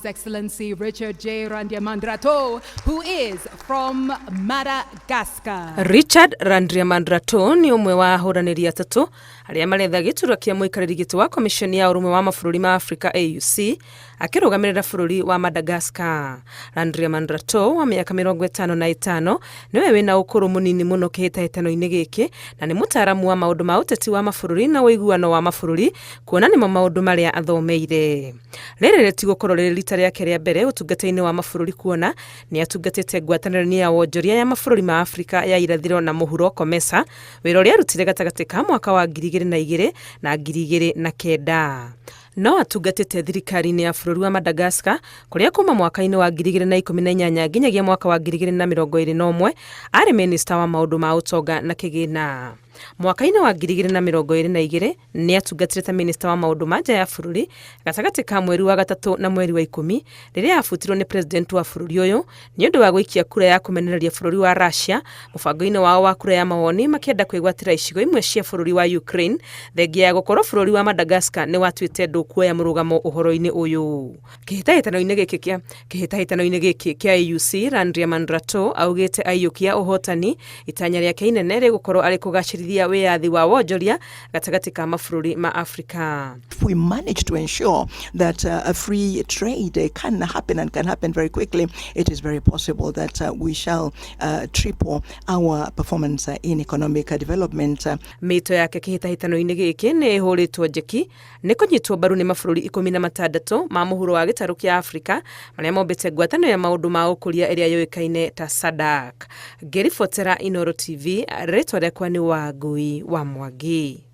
His Excellency Richard J. Randriamandrato, who is from Madagascar. Richard Randriamandrato nĩ ũmwe wa ahũranĩri atatũ arĩa maretha gĩturwa kĩa mũikarĩri gĩtĩ wa Komishoni ya Ũrũmwe wa Mabũrũri ma Afrika AUC akĩrũgamĩrĩra bũrũri wa Madagascar. Randriamandrato wa mĩaka 55 nĩwe wĩna ũkũrũ mũnini mũno kĩhĩtahĩtano-inĩ gĩkĩ na nĩ mũtaaramu wa maũndũ ma ũteti wa mabũrũri na ũiguano wa mabũrũri kuona nĩmo maũndũ marĩa athomeire. Rĩrĩ rĩtigũkorwo rĩrĩ rita rĩake rĩa mbere ũtungata-inĩ wa mabũrũri kuona nĩ atungatĩte ngwatanĩro-inĩ ya wonjoria ya mabũrũri ma Afrika ya irathĩro na mũhuro COMESA, wĩra ũrĩa arutire gatagatĩ ka mwaka wa 2002 na 2009. No atungatĩte thirikari-inĩ ya bũrũri wa Madagascar kũrĩa kuma mwaka-inĩ wa 2018 nginyagia mwaka wa 2021 arĩ minista wa maũndũ ma ũtonga na kĩgĩna. Mwaka-inĩ wa 2022 nĩ atungatire ta minista wa maũndũ ma nja ya bũrũri gatagatĩ ka mweri wa gatatũ na mweri wa ikũmi rĩrĩa abutirwo nĩ president wa bũrũri ũyũ nĩ ũndũ wa gũikia kura ya kũmenereria bũrũri wa Russia mũbango-inĩ wao wa kura ya mawoni makĩenda kwĩgwatĩra icigo imwe cia bũrũri wa Ukraine thengia ya gũkorwo bũrũri wa Madagascar nĩ watuĩte ndũkuoya mũrũgamo ũhoro-inĩ ũyũ. Kĩhĩtahĩtano-inĩ gĩkĩ kĩa Kĩhĩtahĩtano-inĩ gĩkĩ kĩa AUC, Randriamandrato augĩte aiyũkia ũhotani, itanya rĩake inene rĩgũkorwo arĩ kũgacĩrithia wĩyathi wa wonjoria gatagatĩ ka mabũrũri ma Afrika. If we manage to ensure that a free trade can happen and can happen very quickly, it is very possible that we shall triple our performance in economic development. Mĩto yake kĩhĩtahĩtano-inĩ gĩkĩ nĩ ĩhũrĩtwo njeki nĩ kũnyitwo mbaru nĩ mabũrũri 16 ma mũhuro wa gĩtarũ kĩa Afrika marĩa mombĩte ngwatanĩro ya maũndũ ma ũkũria ĩrĩa yũĩkaine ta SADC. Ngĩribotera Inooro TV, rĩtwa rĩakwa nĩ Wangui wa Mwangi.